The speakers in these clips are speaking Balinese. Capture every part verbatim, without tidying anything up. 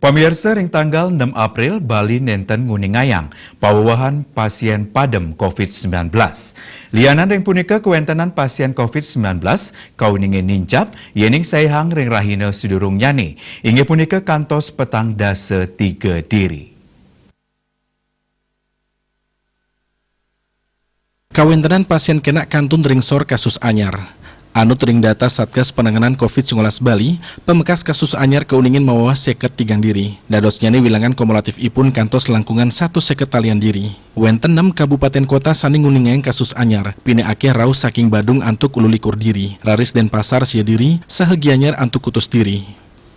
Pamirsa, ring tanggal enam April, Bali nenten nguningayang pawewehan pasien padem covid sembilan belas. Lianan ring punika, kawéntenan pasien covid sembilan belas kauningin nincap, yéning saihang ring rahina sadurungnyane, inggih punika kantos petang dasa tiga diri. Kawéntenan pasien kénak kantun ring sor kasus anyar. Anut ring data Satgas Penanganan covid sembilan belas Bali, pamekas kasus anyar kauningin maweweh seket tigang diri. Dadosnyane wilangan kumulatifipun kantos langkungan satus seket talian diri. Wénten nem kabupaten kota sane nguningayang kasus anyar, pinih akéh rauh saking Badung antuk ulu likur diri, raris Denpasar sia diri, saha Gianyar antuk kutus diri.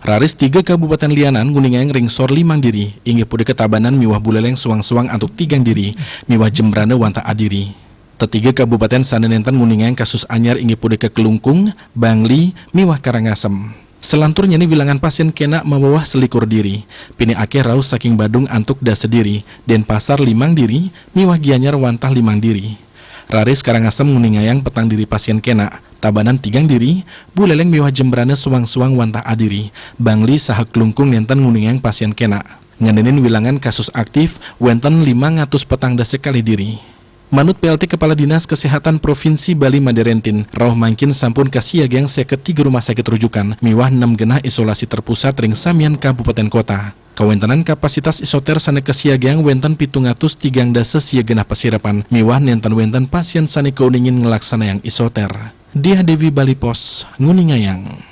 Raris tiga kabupaten lianan nguningayang ring sor limang diri, inggih punika Tabanan miwah Buleleng soang-soang antuk tigang diri, miwah Jembrana wantah adiri. Tetiga kabupaten sane nenten nguningayang kasus anyar inggih punika Klungkung, Bangli, miwah Karangasem. Selanturnyane wilangan pasien kénak maweweh selikur diri, pinih akéh rauh saking Badung antuk dasa diri, Denpasar limang diri, miwah Gianyar wantah limang diri. Raris Karangasem nguningayang petang diri pasien kénak, Tabanan tigang diri, Buleleng miwah Jembrana soang-soang wantah adiri, Bangli saha Klungkung nenten nguningayang pasien kénak. Ngenénin wilangan kasus aktif wénten limang atus petang dasa kalih diri. Manut P L T Kepala Dinas Kesehatan Provinsi Bali Made Rentin, rauh mangkin sampun kasiagiang seket tiga rumah sakit rujukan miwah enam genah isolasi terpusat ring samian kabupaten kota. Kawéntenan kapasitas isoter sane kasiagiang wénten pitung atus tigang dasa sia genah pasirepan miwah nenten wénten pasien sane kauningin nglaksanayang isoter. Diah Dewi, Bali Post, nguningayang.